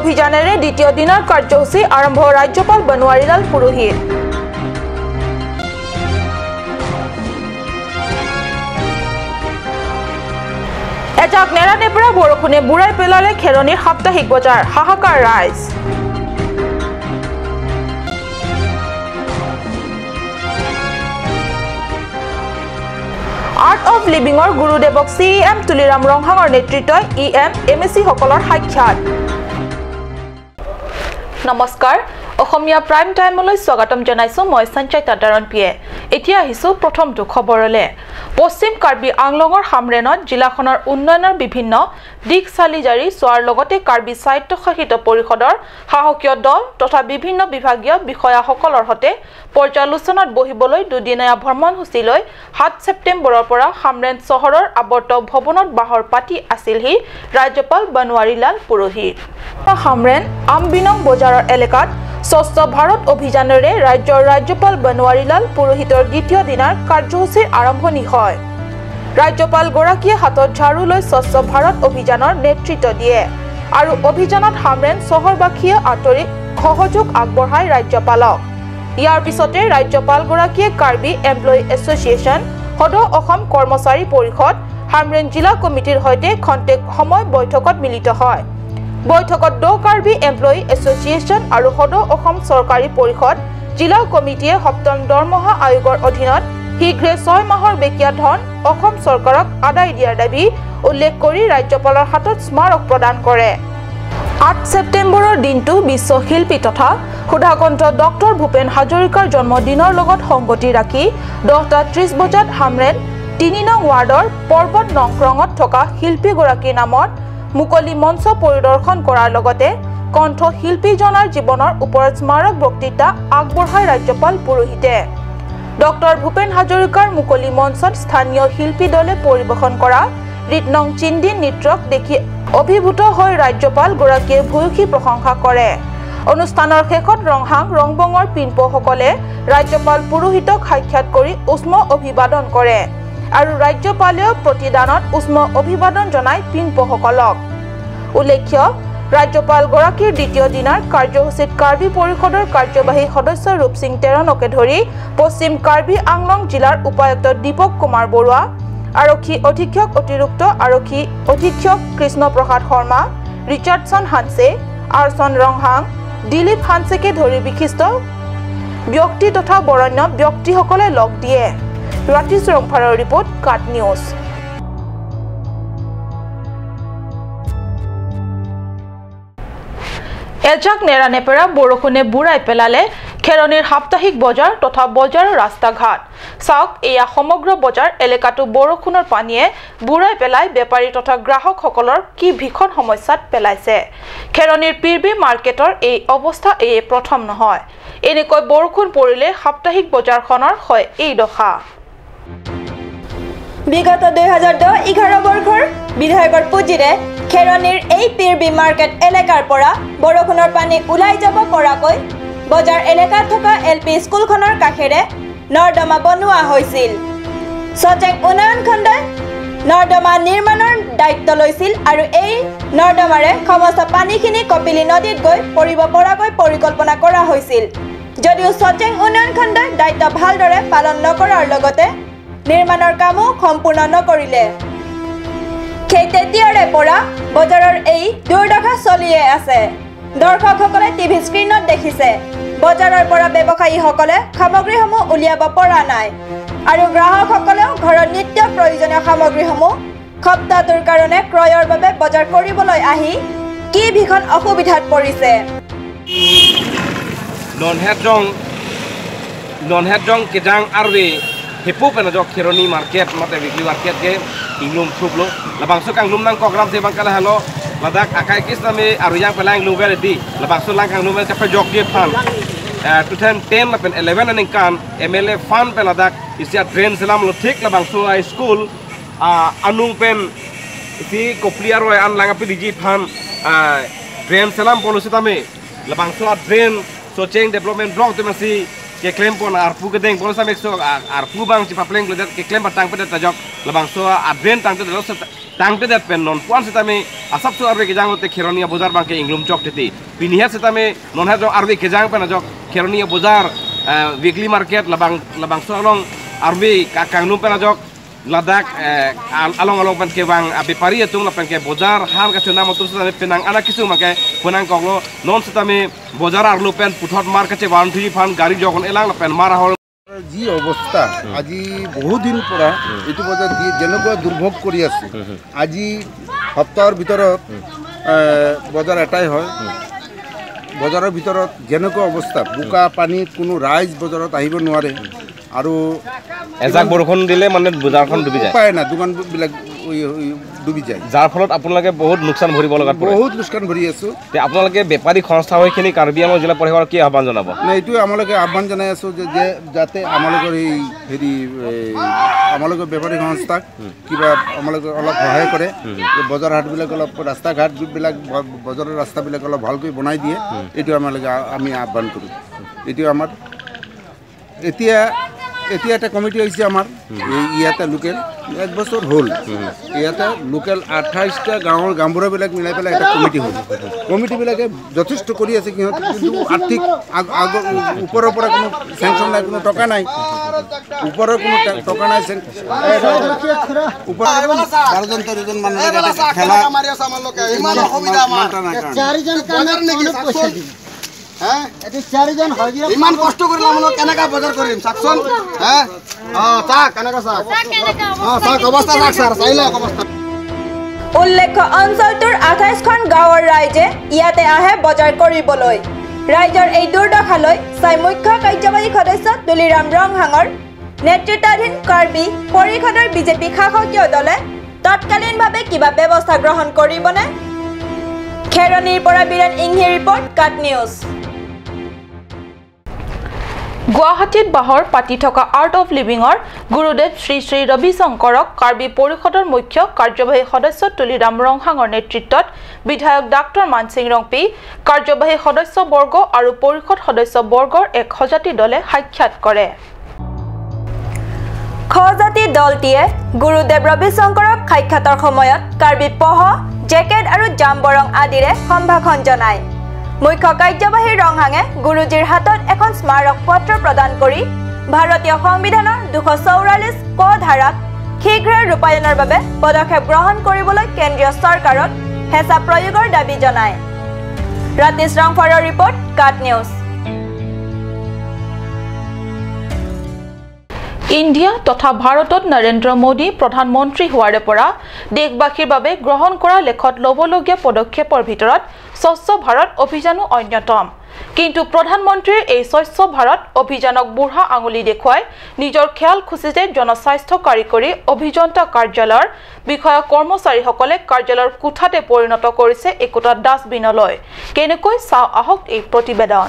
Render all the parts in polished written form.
অভিযানেৰে দ্বিতীয় দিনৰ কাৰ্যসূচী আৰম্ভ ৰাজ্যপাল বনৱাৰীলাল পুৰোহিত। এজাক নেৰানেপেৰা বৰষুণে বুৰাই পেলালে খেৰণিৰ সাপ্তাহিক বজাৰ, হাহাকাৰ ৰাইজ। আৰ্ট অফ লিভিঙৰ গুৰুদেৱক চি এম তুলিৰাম ৰংহাঙৰ নেতৃত্বই ই এম এম এ চিসকলৰ সাক্ষাৎ। নমস্কাৰ, অসমীয়া প্ৰাইম টাইমলৈ স্বাগতম জনাইছো মই সঞ্চয় তাদাৰণ পিয়ে। এতিয়া আহিছো প্ৰথমটো খবৰলৈ। পশ্চিম কাৰ্বি আংলঙৰ হামৰেনত জিলাখনৰ উন্নয়নৰ বিভিন্ন দিশ চালি জাৰি চোৱাৰ লগতে কাৰ্বি স্বায়ত্তশাসিত পৰিষদৰ শাসকীয় দল তথা বিভিন্ন বিভাগীয় বিষয়াসকলৰ সৈতে পৰ্যালোচনাত বহিবলৈ দুদিনীয়া ভ্ৰমণসূচী লৈ 7 ছেপ্টেম্বৰৰ পৰা হামৰেন চহৰৰ আৱৰ্ত ভৱনত বাহৰ পাতি আছিলহি ৰাজ্যপাল বনৱাৰীলাল পুৰোহিত। হামৰেন আমবিনং বজাৰৰ এলেকাত স্বচ্ছ ভাৰত অভিযানেৰে ৰাজ্যৰ ৰাজ্যপাল বনৱাৰীলাল পুৰোহিতৰ দ্বিতীয় দিনাৰ কাৰ্যসূচীৰ আৰম্ভণি হয়। ৰাজ্যপালগৰাকীয়ে হাতত ঝাড়ু লৈ স্বচ্ছ ভাৰত অভিযানৰ নেতৃত্ব দিয়ে আৰু অভিযানত হামৰেন চহৰবাসীয়ে আন্তৰিক সহযোগ আগবঢ়ায় ৰাজ্যপালক। ইয়াৰ পিছতে ৰাজ্যপালগৰাকীয়ে কাৰ্বি এমপ্লয়ী এছ'চিয়েশ্যন, সদৌ অসম কৰ্মচাৰী পৰিষদ, হামৰেন জিলা কমিটিৰ সৈতে খন্তেক সময় বৈঠকত মিলিত হয়। বৈঠকত দ কাৰ্বি এমপ্লয়ী এছ'চিয়েশ্যন আৰু সদৌ অসম চৰকাৰী পৰিষদ জিলা কমিটিয়ে সপ্তম দৰমহা আয়োগৰ অধীনত শীঘ্ৰে 6 মাহৰ বেকীয়া ধন অসম চৰকাৰক আদায় দিয়াৰ দাবী উল্লেখ কৰি ৰাজ্যপালৰ হাতত স্মাৰক প্ৰদান কৰে। 8 ছেপ্টেম্বৰৰ দিনটো বিশ্ব শিল্পী তথা সুধাকণ্ঠ ডক্টৰ ভূপেন হাজৰিকাৰ জন্মদিনৰ লগত সংগতি ৰাখি 10:30 বজাত হামৰেন 3 নং ৱাৰ্ডৰ পৰ্বত নংক্ৰঙত থকা শিল্পীগৰাকীৰ নামত মুকলি মঞ্চ পৰিদৰ্শন কৰাৰ লগতে কণ্ঠ শিল্পীজনাৰ জীৱনৰ ওপৰত স্মাৰক বক্তৃতা আগবঢ়ায় ৰাজ্যপাল পুৰোহিতে। ডক্টৰ ভূপেন হাজৰিকাৰ মুকলি মঞ্চত স্থানীয় শিল্পী দলে পৰিৱেশন কৰা ৰিতনং চিন্দি নৃত্যক দেখি অভিভূত হৈ ৰাজ্যপালগৰাকীয়ে ভূয়সী প্ৰশংসা কৰে। অনুষ্ঠানৰ শেষত ৰংহাং ৰংবঙৰ পিনপসকলে ৰাজ্যপাল পুৰোহিতক সাক্ষাৎ কৰি উষ্ম অভিবাদন কৰে আৰু ৰাজ্যপালেও প্ৰতিদানত উষ্ম অভিবাদন জনায় পিনপসকলক। উল্লেখ্য, ৰাজ্যপালগৰাকীৰ দ্বিতীয় দিনাৰ কাৰ্যসূচীত কাৰ্বি পৰিষদৰ কাৰ্যবাহী সদস্য ৰূপসিং টেৰণকে ধৰি পশ্চিম কাৰ্বি আংলং জিলাৰ উপায়ুক্ত দীপক কুমাৰ বৰুৱা, আৰক্ষী অধীক্ষক অতিৰিক্ত আৰক্ষী অধীক্ষক কৃষ্ণপ্ৰসাদ শৰ্মা, ৰিচাৰ্ডছন হানছে, আৰচন ৰংহাং, দিলীপ হানছেকে ধৰি বিশিষ্ট ব্যক্তি তথা বৰেণ্য ব্যক্তিসকলে লগ দিয়ে। ৰাতিশ ৰংফাৰৰ ৰিপৰ্ট, কাট নিউজ। এজাক নেৰানেপেৰা বৰষুণে বুৰাই পেলালে খেৰণিৰ সাপ্তাহিক বজাৰ তথা বজাৰৰ ৰাস্তা ঘাট। চাওক, এয়া সমগ্ৰ বজাৰ এলেকাটো বৰষুণৰ পানীয়ে বুৰাই পেলাই বেপাৰী তথা গ্ৰাহকসকলৰ কি ভীষণ সমস্যাত পেলাইছে। খেৰণিৰ পীৰবি মাৰ্কেটৰ এই অৱস্থা এয়ে প্ৰথম নহয়। এনেকৈ বৰষুণ পৰিলে সাপ্তাহিক বজাৰখনৰ হয় এই দশা। বিগত 2010-11 বৰ্ষৰ বিধায়কৰ পুঁজিৰে খেৰণিৰ এই পীৰবি মাৰ্কেট এলেকাৰ পৰা বৰষুণৰ পানী ওলাই যাব পৰাকৈ বজাৰ এলেকাত থকা এল পি স্কুলখনৰ কাষেৰে নৰ্দমা বনোৱা হৈছিল। সচেং উন্নয়ন খণ্ডই নৰ্দমা নিৰ্মাণৰ দায়িত্ব লৈছিল আৰু এই নৰ্দমাৰে সমস্ত পানীখিনি কপিলী নদীত গৈ পৰিব পৰাকৈ পৰিকল্পনা কৰা হৈছিল। যদিও সচেং উন্নয়ন খণ্ডই দায়িত্ব ভালদৰে পালন নকৰাৰ লগতে নিৰ্মাণৰ কামো সম্পূৰ্ণ নকৰিলে। সেই তেতিয়াৰে পৰা বজাৰৰ এই দুৰ্দশা চলিয়ে আছে। দৰ্শকসকলে টিভি স্ক্ৰীণত দেখিছে বজাৰৰ পৰা ব্যৱসায়ীসকলে সামগ্ৰীসমূহ উলিয়াব পৰা নাই আৰু গ্ৰাহকসকলেও ঘৰৰ নিত্য প্ৰয়োজনীয় সামগ্ৰীসমূহ সপ্তাহটোৰ কাৰণে ক্ৰয়ৰ বাবে বজাৰ কৰিবলৈ আহি কি ভীষণ অসুবিধাত পৰিছে। Hepu pena jok Kheroni market mate weekly market ke inglum thuplo labangso kanglum nang kogram se bangkala halo ladak akai kis name aruyang pelang lum vere di labangso lang kanglum ka jok ge phan 2010 lapen 11 aning kan MLA fund pe ladak isia drain selam lo thik labangso high school anung pen isi koplia roi an langa pi digi phan drain selam policy tame labangso drain Socheng development block temasi ke claim pon arpu ke deng pon samek so arpu bang chi papleng ke claim batang pe tajok labang so adren tang te tangte dat pen non puan setame asap su arwe kejang te Kheronia Bozar bangke inglum chok teti piniha setame non ha jok arwe kejang pen jok Kheronia Bozar weekly market labang labang solong arwe kanglum pen jok Ladakh along along pen ke bang bepari atung lapen ke bozar han ka chuna motu setame penang ana kisu make penang konglo non setame bozar arlu pen puthot mar kache boundary fan gari jokon elang lapen mara hol যি অৱস্থা আজি বহুদিন পৰা এইটো বজাৰ যেনেকুৱা দুৰ্ভোগ কৰি আছে আজি সপ্তাহৰ ভিতৰত বজাৰ এটাই হয় বজাৰৰ ভিতৰত যেনেকুৱা অৱস্থা বোকা পানী কোনো ৰাইজ বজাৰত আহিব নোৱাৰে আৰু এজাক বৰষুণ দিলে মানে বজাৰখন ডুবি যায় উপায় নাই দোকানবিলাক ডুবি যায় যাৰ ফলত আপোনালোকে বহুত লোকচান ভৰিব লগাত পৰে বহুত লোকচান ভৰি আছো তে আপোনালোকে বেপাৰী সংস্থা হৈখিনি কাৰ্বি আংলং জিলা পৰিষদৰ কি আহ্বান জনাব নাই এইটো আমালোকে আহ্বান জনাই আছো যে যাতে আমালোকৰ এই হেৰি আমালোকৰ বেপাৰী সংস্থাক কিবা আমালোকে অলপ সহায় কৰে বজাৰ হাটবিলাক অলপ ৰাস্তা ঘাটবিলাক বজাৰৰ ৰাস্তাবিলাক অলপ ভালকৈ বনাই দিয়ে এইটো আমালোকে আমি আহ্বান কৰোঁ এইটো আমাৰ এতিয়া এতিয়া এটা কমিটি হৈছে আমাৰ ইয়াতে লোকেল এক বছৰ হ'ল ইয়াতে লোকেল 28টা গাঁৱৰ গাঁওবুঢ়াবিলাক মিলাই পেলাই এটা কমিটি হ'ল কমিটিবিলাকে যথেষ্ট কৰি আছে সিহঁতে কিন্তু আৰ্থিক ওপৰৰ পৰা কোনো চেংচন নাই কোনো টকা নাই ওপৰৰ কোনো টকা নাই ওপৰৰ 12জন 13জন মানুহ খেলা ইমান কষ্ট কৰিলে আমালোক কেনেকা বজাৰ কৰিম চাকচোন হ্যাঁ চাক কেনেকা চাক চাক অৱস্থা চাক ছাৰ চাই লওক অৱস্থা উল্লেখ্য অঞ্চলটোৰ 28খন গাঁৱৰ ৰাইজে ইয়াতে আহে বজাৰ কৰিবলৈ ৰাইজৰ এই দুৰ্দশালৈ চাই মুখ্য কাৰ্যবাহী সদস্য তুলিৰাম ৰংহাঙৰ নেতৃত্বাধীন কাৰ্বি পৰিষদৰ বিজেপি শাসকীয় দলে তৎকালীনভাৱে কিবা ব্যৱস্থা গ্ৰহণ কৰিবনে খেৰণিৰ পৰা বীৰেন ইংহিৰ ৰিপৰ্ট কাট নিউজ গুৱাহাটীত বাহৰ পাতি থকা আৰ্ট অফ লিভিঙৰ গুৰুদেৱ শ্ৰী শ্ৰী ৰবি শংকৰক কাৰ্বি পৰিষদৰ মুখ্য কাৰ্যবাহী সদস্য তুলিৰাম ৰংহাঙৰ নেতৃত্বত বিধায়ক ডাক্তৰ মানসিং ৰংপি কাৰ্যবাহী সদস্যবৰ্গ আৰু পৰিষদ সদস্যবৰ্গৰ এক সজাতি দলে সাক্ষাৎ কৰে সজাতি দলটিয়ে গুৰুদেৱ ৰবি শংকৰক সাক্ষাতৰ সময়ত কাৰ্বি পহ জেকেট আৰু জামবৰং আদিৰে সম্ভাষণ জনায় মুখ্য কাৰ্যবাহী ৰংহাঙে গুৰুজীৰ হাতত এখন স্মাৰক পত্ৰ প্ৰদান কৰি ভাৰতীয় সংবিধানৰ 244 ক ধাৰাক শীঘ্ৰে ৰূপায়ণৰ বাবে পদক্ষেপ গ্ৰহণ কৰিবলৈ কেন্দ্ৰীয় চৰকাৰক হেঁচা প্ৰয়োগৰ দাবী জনায় ৰাতিশ ৰংফাৰৰ ৰিপৰ্ট কাট নিউজ ইণ্ডিয়া তথা ভাৰতত নৰেন্দ্ৰ মোদী প্ৰধানমন্ত্ৰী হোৱাৰে পৰা দেশবাসীৰ বাবে গ্ৰহণ কৰা লেখত ল'বলগীয়া পদক্ষেপৰ ভিতৰত স্বচ্ছ ভাৰত অভিযানো অন্যতম কিন্তু প্ৰধানমন্ত্ৰীৰ এই স্বচ্ছ ভাৰত অভিযানক বুঢ়া আঙুলি দেখুৱাই নিজৰ খেয়াল খুচিতে জনস্বাস্থ্য কাৰিকৰী অভিযন্তা কাৰ্যালয়ৰ বিষয়া কৰ্মচাৰীসকলে কাৰ্যালয়ৰ কোঠাতে পৰিণত কৰিছে একোটা ডাষ্টবিনলৈ কেনেকৈ চাওঁ আহক এই প্ৰতিবেদন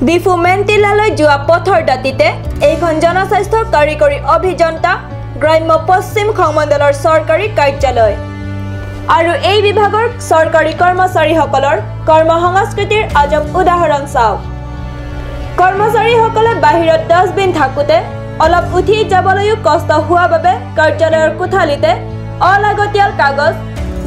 ডিফু মেন্টিলালৈ যোৱা পথৰ দাঁতিতে এইখন জনস্বাস্থ্য কাৰিকৰী অভিযন্তা গ্ৰাম্য পশ্চিম সংমণ্ডলৰ চৰকাৰী কাৰ্যালয় আৰু এই বিভাগৰ চৰকাৰী কৰ্মচাৰীসকলৰ কৰ্ম সংস্কৃতিৰ আজব উদাহৰণ চাওক কৰ্মচাৰীসকলে বাহিৰত ডাষ্টবিন থাকোঁতে অলপ উঠি যাবলৈও কষ্ট হোৱাৰ বাবে কাৰ্যালয়ৰ কোঠালিতে অলাগতিয়াল কাগজ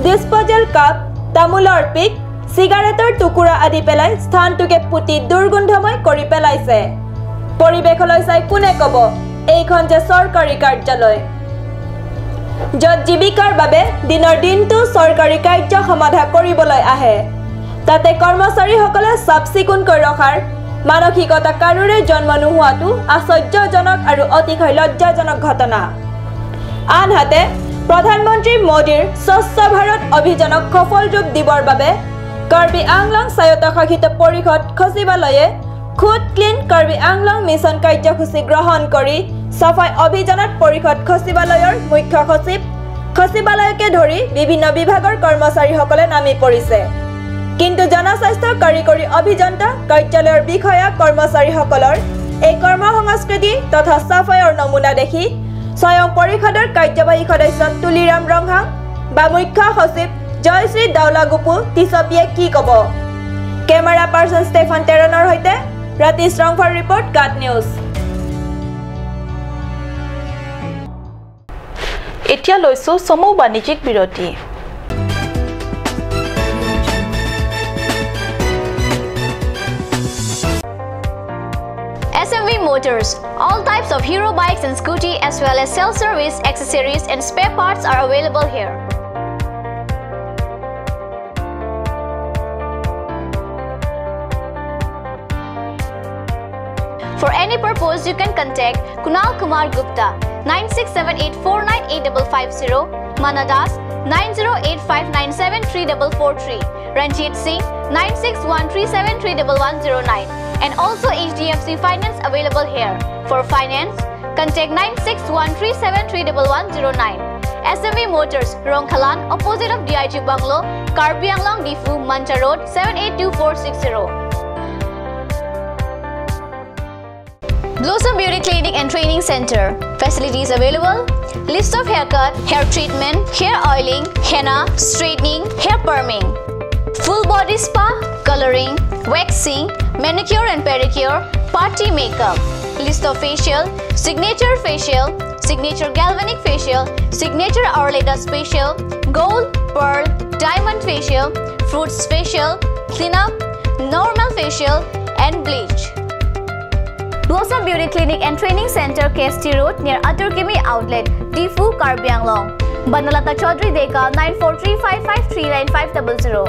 ডিছপ'জেল কাপ তামোলৰ পিক চিগাৰেটৰ টুকুৰা আদি পেলাই স্থানটোকে পুতি দুৰ্গন্ধময় কৰি পেলাইছে পৰিৱেশলৈ চাই কোনে ক'ব এইখন যে চৰকাৰী কাৰ্যালয় য'ত জীৱিকাৰ বাবে দিনৰ দিনটো চৰকাৰী কাৰ্য সমাধা কৰিবলৈ আহে তাতে কৰ্মচাৰীসকলে চাফ চিকুণকৈ ৰখাৰ মানসিকতা কাৰোৰে জন্ম নোহোৱাটো আশ্চৰ্যজনক আৰু অতিশয় লজ্জাজনক ঘটনা আনহাতে প্ৰধানমন্ত্ৰী মোদীৰ স্বচ্ছ ভাৰত অভিযানক সফল ৰূপ দিবৰ বাবে কাৰ্বি আংলং স্বায়ত্তশাসিত পৰিষদ সচিবালয়ে খুদ ক্লিন কাৰ্বি আংলং মিছন কাৰ্যসূচী গ্ৰহণ কৰি চাফাই অভিযানত পৰিষদ সচিবালয়ৰ মুখ্য সচিব সচিবালয়কে ধৰি বিভিন্ন বিভাগৰ কৰ্মচাৰীসকলে নামি পৰিছে কিন্তু জনস্বাস্থ্য কাৰিকৰী অভিযন্তা কাৰ্যালয়ৰ বিষয়া কৰ্মচাৰীসকলৰ এই কৰ্ম সংস্কৃতি তথা চাফাইৰ নমুনা দেখি স্বয়ং পৰিষদৰ কাৰ্যবাহী সদস্য তুলিৰাম ৰংহাং বা মুখ্য সচিব জয়শ্ৰী দাওলাগুপু টিচপিয়ে কি ক'ব কেমেৰা পাৰ্চন ষ্টেফান টেৰণৰ সৈতে ৰাতিশ ৰংফাৰ ৰিপৰ্ট কাট নিউজ। এতিয়া এতিয়া লৈছো চমু বাণিজ্যিক বিৰতি। SMV Motors, all types of hero bikes and scooty as well as self-service accessories and spare parts are available here. For any purpose, you can contact Kunal Kumar Gupta 9678498550, Manadas 9085973443, Ranjit Singh 9613731109, and also HDFC Finance available here. For finance, contact 9613731109. SMV Motors, Rongkhalan, opposite of DIG Bungalow, Karbi Anglong, Difu, Mancha Road, 782460. Blossom Beauty Clinic and Training Center. Facilities available: list of haircut, hair treatment, hair oiling, henna, straightening, hair perming, full body spa, coloring, waxing, manicure and pedicure, party makeup. List of facial: signature facial, signature galvanic facial, signature Orleda facial, gold, pearl, diamond facial, fruits facial, cleanup, normal facial and bleach. Blossom Beauty Clinic and Training Center, KST Road, near Aturkimi Outlet, Difu, Karbi Anglong. Banalata Chaudhary Deka, 9435539500.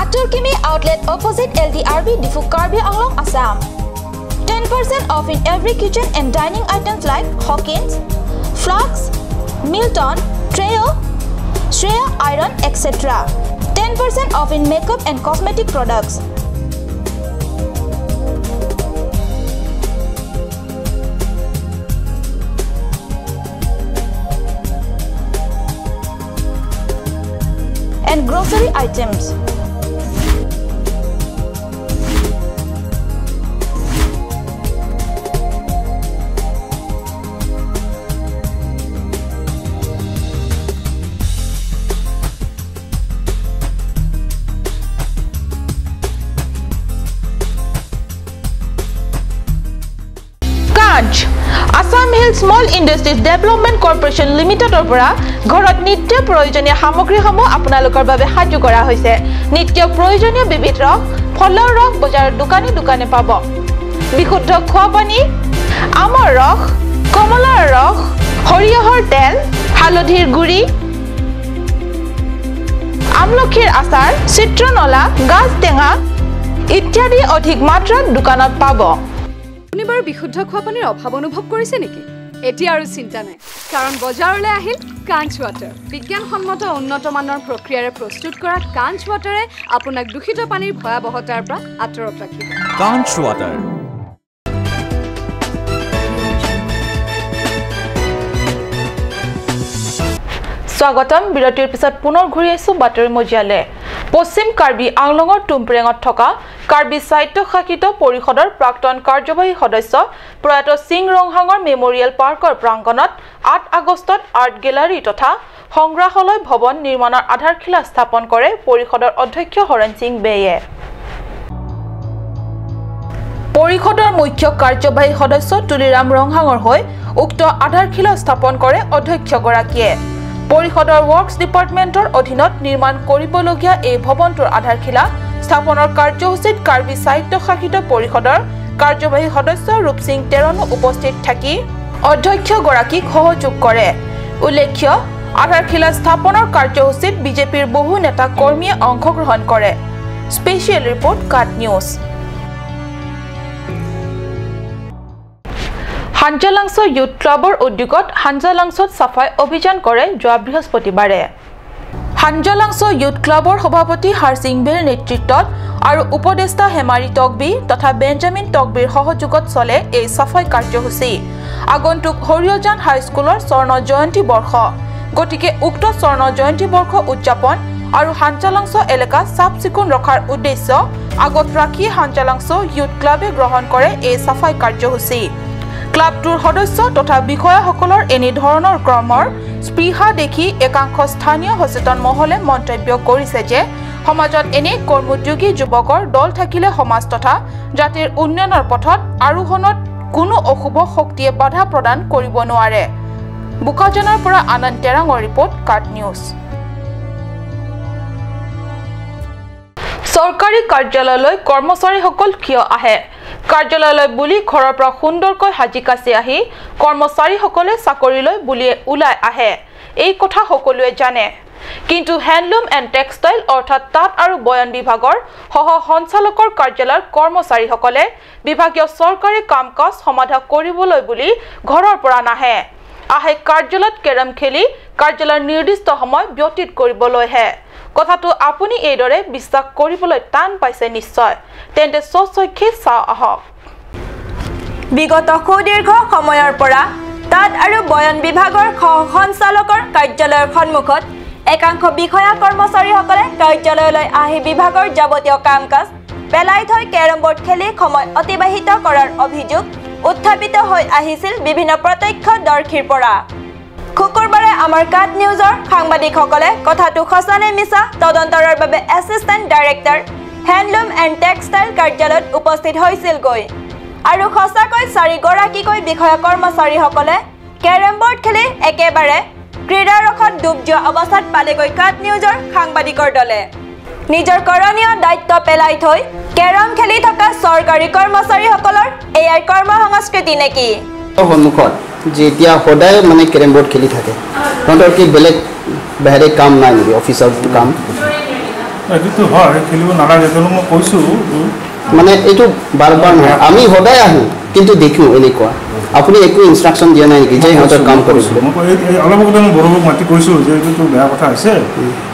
Aturkimi Outlet, opposite LDRB, Difu, Karbi Anglong, Assam. 10% off in every kitchen and dining items like Hawkins, Flux, Milton, Treo, Shreya Iron, etc. 10% off in makeup and cosmetic products. And grocery items. Assam Hill Small Industries Development Corporation লিমিটেডৰ পৰা ঘৰত নিত্য প্ৰয়োজনীয় সামগ্ৰীসমূহ আপোনালোকৰ বাবে সাজু কৰা হৈছে। নিত্য প্ৰয়োজনীয় বিবিধ ৰস, ফলৰ ৰস বজাৰৰ দোকানে দোকানে পাব। বিশুদ্ধ খোৱা পানী, আমৰ ৰস, কমলাৰ ৰস, সৰিয়হৰ তেল, হালধিৰ গুড়ি, আমলখিৰ আচাৰ, চিত্ৰনলা, গাজ টেঙা ইত্যাদি অধিক মাত্ৰাত দোকানত পাব। আপুনি বাৰু বিশুদ্ধ খোৱা পানীৰ অভাৱ অনুভৱ কৰিছে নেকি? এতিয়া আৰু চিন্তা নাই, কাৰণ বজাৰলৈ আহিল কাঞ্চ ৱাটাৰ। বিজ্ঞানসন্মত উন্নত মানৰ প্ৰক্ৰিয়াৰে প্ৰস্তুত কৰা কাঞ্চ ৱাটাৰে আপোনাক দূষিত পানীৰ ভয়াৱহতাৰ পৰা আঁতৰত ৰাখিব। কাঞ্চ ৱাটাৰ। স্বাগতম। বিৰতিৰ পিছত পুনৰ ঘূৰি আহিছো বাতৰি মজিয়ালে। পশ্চিম কাৰ্বি আংলঙৰ টুমপ্ৰেঙত থকা কাৰ্বি স্বায়ত্তশাসিত পৰিষদৰ প্ৰাক্তন কাৰ্যবাহী সদস্য প্ৰয়াত সিং ৰংহাঙৰ মেমৰিয়েল পাৰ্কৰ প্ৰাংগণত ৮ আগষ্টত আৰ্ট গেলাৰী তথা সংগ্ৰহালয় ভৱন নিৰ্মাণৰ আধাৰশিলা স্থাপন কৰে পৰিষদৰ অধ্যক্ষ হৰেণ সিং বেয়ে। পৰিষদৰ মুখ্য কাৰ্যবাহী সদস্য তুলিৰাম ৰংহাঙৰ হৈ উক্ত আধাৰশিলা স্থাপন কৰে অধ্যক্ষগৰাকীয়ে। পৰিষদৰ ৱৰ্কছ ডিপাৰ্টমেণ্টৰ অধীনত নিৰ্মাণ কৰিবলগীয়া এই ভৱনটোৰ আধাৰশিলা স্থাপনৰ কাৰ্যসূচীত কাৰ্বি স্বায়ত্তশাসিত পৰিষদৰ কাৰ্যবাহী সদস্য ৰূপসিং তেৰণো উপস্থিত থাকি অধ্যক্ষগৰাকীক সহযোগ কৰে। উল্লেখ্য, আধাৰশিলা স্থাপনৰ কাৰ্যসূচীত বিজেপিৰ বহু নেতা কৰ্মীয়ে অংশগ্ৰহণ কৰে। স্পেচিয়েল ৰিপৰ্ট, কাট নিউজ। হাঞ্জালাংছ ইউথ ক্লাবৰ উদ্যোগত হাঞ্জালাংছত চাফাই অভিযান কৰে যোৱা বৃহস্পতিবাৰে। হাঞ্জালাংছ ইউথ ক্লাবৰ সভাপতি হাৰসিং বেৰ নেতৃত্বত আৰু উপদেষ্টা হেমাৰী টকবি তথা বেঞ্জামিন টকবিৰ সহযোগত চলে এই চাফাই কাৰ্যসূচী। আগন্তুক সৰিয়হজান হাইস্কুলৰ স্বৰ্ণ জয়ন্তী বৰ্ষ, গতিকে উক্ত স্বৰ্ণ জয়ন্তী বৰ্ষ উদযাপন আৰু হাঞ্জালাংছ এলেকা চাফ চিকুণ ৰখাৰ উদ্দেশ্য আগত ৰাখি হাঞ্জালাংছ ইউথ ক্লাবে গ্ৰহণ কৰে এই চাফাই কাৰ্যসূচী। ক্লাবটোৰ সদস্য তথা বিষয়াসকলৰ এনেধৰণৰ কৰ্মৰ স্পৃহা দেখি একাংশ স্থানীয় সচেতন মহলে মন্তব্য কৰিছে যে সমাজত এনে কৰ্মোদ্যোগী যুৱকৰ দল থাকিলে সমাজ তথা জাতিৰ উন্নয়নৰ পথত আৰোহণত কোনো অশুভ শক্তিয়ে বাধা প্ৰদান কৰিব নোৱাৰে। বোকাজানৰ পৰা আনন্দ তেৰাঙৰ ৰিপৰ্ট, কাট নিউজ। চৰকাৰী কাৰ্যালয়লৈ কৰ্মচাৰীসকল কিয় আহে? কাৰ্যালয়লৈ বুলি ঘৰৰ পৰা সুন্দৰকৈ সাজি কাচি আহি কৰ্মচাৰীসকলে চাকৰিলৈ বুলিয়ে ওলাই আহে, এই কথা সকলোৱে জানে। কিন্তু হেণ্ডলুম এণ্ড টেক্সটাইল অৰ্থাৎ তাঁত আৰু বয়ন বিভাগৰ সহ সঞ্চালকৰ কাৰ্যালয়ৰ কৰ্মচাৰীসকলে বিভাগীয় চৰকাৰী কাম কাজ সমাধা কৰিবলৈ বুলি ঘৰৰ পৰা নাহে, আহে কাৰ্যালয়ত কেৰম খেলি কাৰ্যালয়ৰ নিৰ্দিষ্ট সময় ব্যতীত কৰিবলৈহে। কথাটো আপুনি এইদৰে বিশ্বাস কৰিবলৈ টান পাইছে নিশ্চয়, তেন্তে স্বচক্ষে চাওঁ আহক। বিগত সুদীৰ্ঘ সময়ৰ পৰা তাঁত আৰু বয়ন বিভাগৰ সহ সঞ্চালকৰ কাৰ্যালয়ৰ সন্মুখত একাংশ বিষয়া কৰ্মচাৰীসকলে কাৰ্যালয়লৈ আহি বিভাগৰ যাৱতীয় কাম কাজ পেলাই থৈ কেৰম বোৰ্ড খেলি সময় অতিবাহিত কৰাৰ অভিযোগ উত্থাপিত হৈ আহিছিল বিভিন্ন প্ৰত্যক্ষদৰ্শীৰ পৰা। শুকুৰবাৰে আমাৰ কাট নিউজৰ সাংবাদিকসকলে কথাটো সঁচা নে মিছা তদন্তৰ বাবে assistant director handloom and textile কাৰ্যালয়ত উপস্থিত হৈছিলগৈ আৰু সঁচাকৈ চাৰিগৰাকীকৈ বিষয়া কৰ্মচাৰীসকলে কেৰম বোৰ্ড খেলি একেবাৰে ক্ৰীড়াৰসত ডুব যোৱা অৱস্থাত পালেগৈ কাট নিউজৰ সাংবাদিকৰ দলে। নিজৰ কৰণীয় দায়িত্ব পেলাই থৈ কেৰম খেলি থকা চৰকাৰী কৰ্মচাৰীসকলৰ এয়াই কৰ্ম সংস্কৃতি নেকি? সন্মুখত যেতিয়া সদায় মানে কেৰম বোৰ্ড খেলি থাকে, তহঁতৰ কি বেলেগ বাহিৰে কাম নাই নেকি? অফিচৰ কাম এইটোতো হয়, খেলিব নালাগে, মই কৈছোঁ মানে এইটো বাৰ বাৰ নহয়, আমি সদায় আহোঁ কিন্তু দেখোঁ এনেকুৱা। আপুনি একো ইনষ্ট্ৰাকশ্যন দিয়া নাই নেকি যে সিহঁতৰ কাম কৰিছোঁ? মই অলপ আগতে মই বৰবক মাতি কৈছোঁ যে এইটোতো বেয়া কথা হৈছে,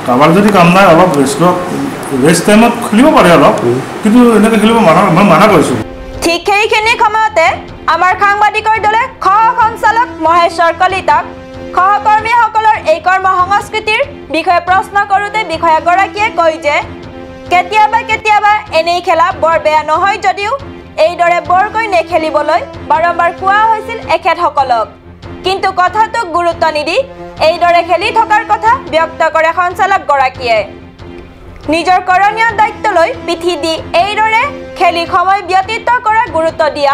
কাৰোবাৰ যদি কাম নাই অলপ ৰেষ্ট লওক, ৰেষ্ট টাইমত খেলিব পাৰে অলপ, কিন্তু এনেকৈ খেলিব মানা, মই মানা কৰিছোঁ। ঠিক সেইখিনি সময়তে আমাৰ সাংবাদিকৰ দলে সহ সঞ্চালক মহেশ্বৰ কলিতাক সহকৰ্মীসকলৰ এই কৰ্ম সংস্কৃতিৰ বিষয়ে প্ৰশ্ন কৰোঁতে বিষয়াগৰাকীয়ে কয় যে কেতিয়াবা কেতিয়াবা এনেই খেলা বৰ বেয়া নহয় যদিও এইদৰে বৰকৈ নেখেলিবলৈ বাৰম্বাৰ কোৱা হৈছিল এখেতসকলক, কিন্তু কথাটোক গুৰুত্ব নিদি এইদৰে খেলি থকাৰ কথা ব্যক্ত কৰে সঞ্চালকগৰাকীয়ে। নিজৰ কৰণীয় দায়িত্বলৈ পিঠি দি এইদৰে খেলি সময় ব্যতীত কৰা গুৰুত্ব দিয়া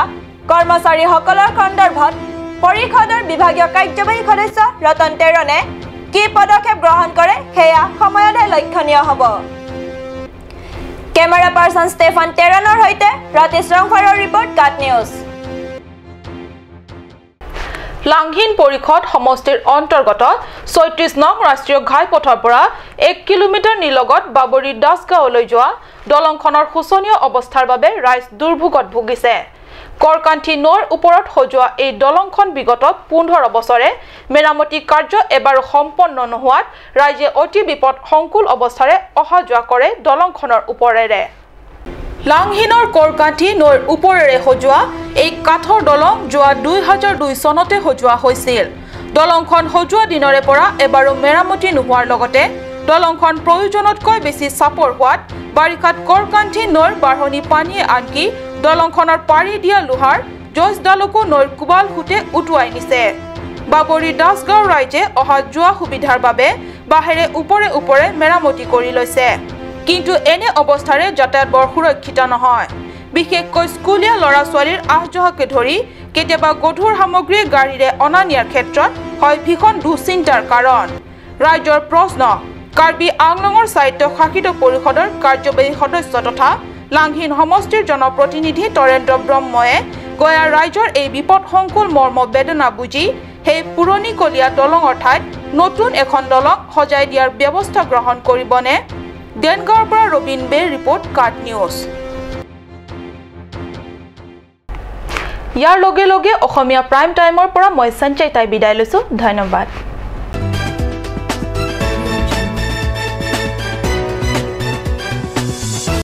কৰ্মচাৰীসকলৰ সন্দৰ্ভত পৰিষদৰ বিভাগীয় কাৰ্যবাহী সদস্য ৰতন তেৰণে কি পদক্ষেপ গ্ৰহণ কৰে সেয়া সময়তহে লক্ষণীয় হ'ব। কেমেৰা পাৰ্চন ষ্টেফান তেৰণৰ সৈতে ৰাতেশ ৰংফাৰৰ ৰিপৰ্ট, কাট নিউজ। লাংহিন পৰিষদ সমষ্টিৰ অন্তৰ্গত 36 নং ৰাষ্ট্ৰীয় ঘাইপথৰ পৰা 1 কিলোমিটাৰ নিলগত বাবৰি দাসগাঁৱলৈ যোৱা দলংখনৰ শোচনীয় অৱস্থাৰ বাবে ৰাইজ দুৰ্ভোগত ভুগিছে। কৰকান্থী নৈৰ ওপৰত সজোৱা এই দলংখন বিগত 15 বছৰে মেৰামতি কাৰ্য এবাৰো সম্পন্ন নোহোৱাত ৰাইজে অতি বিপদ সংকুল অৱস্থাৰে অহা যোৱা কৰে দলংখনৰ ওপৰেৰে। লাংহিনৰ কৰকান্থী নৈৰ ওপৰেৰে সজোৱা এই কাঠৰ দলং যোৱা 2002 চনতে সজোৱা হৈছিল। দলংখন সজোৱা দিনৰে পৰা এবাৰো মেৰামতি নোহোৱাৰ লগতে দলংখন প্ৰয়োজনতকৈ বেছি চাপৰ হোৱাত বাৰিষাত কৰকান্থী নৈৰ বাঢ়নী পানীয়ে আনকি দলংখনৰ পাৰি দিয়া লোহাৰ জজডালকো নৈৰ কোবাল সোঁতে উটুৱাই নিছে। বাবৰি দাসগাঁও ৰাইজে অহা যোৱা সুবিধাৰ বাবে বাঁহেৰে ওপৰে ওপৰে মেৰামতি কৰি লৈছে, কিন্তু এনে অৱস্থাৰে যাতায়াত বৰ সুৰক্ষিত নহয়। বিশেষকৈ স্কুলীয়া ল'ৰা ছোৱালীৰ আহ যোৱাকে ধৰি কেতিয়াবা গধুৰ সামগ্ৰী গাড়ীৰে অনা নিয়াৰ ক্ষেত্ৰত হয় ভীষণ দুশ্চিন্তাৰ কাৰণ। ৰাইজৰ প্ৰশ্ন, কাৰ্বি আংলঙৰ স্বায়ত্তশাসিত পৰিষদৰ কাৰ্যবাহী সদস্য তথা লাংহিন সমষ্টিৰ জনপ্ৰতিনিধি তৰেন্দ্ৰ ব্ৰহ্ময়ে গয়া ৰাইজৰ এই বিপদসংকুল মৰ্ম বেদনা বুজি সেই পুৰণিকলীয়া দলঙৰ ঠাইত নতুন এখন দলং সজাই দিয়াৰ ব্যৱস্থা গ্ৰহণ কৰিবনে? দেনগাঁৱৰ পৰা ৰবীন বেৰ ৰিপৰ্ট, কাট নিউজ। ইয়াৰ লগে লগে অসমীয়া প্ৰাইম টাইমৰ পৰা মই সঞ্চয় তাই বিদায় লৈছোঁ। ধন্যবাদ।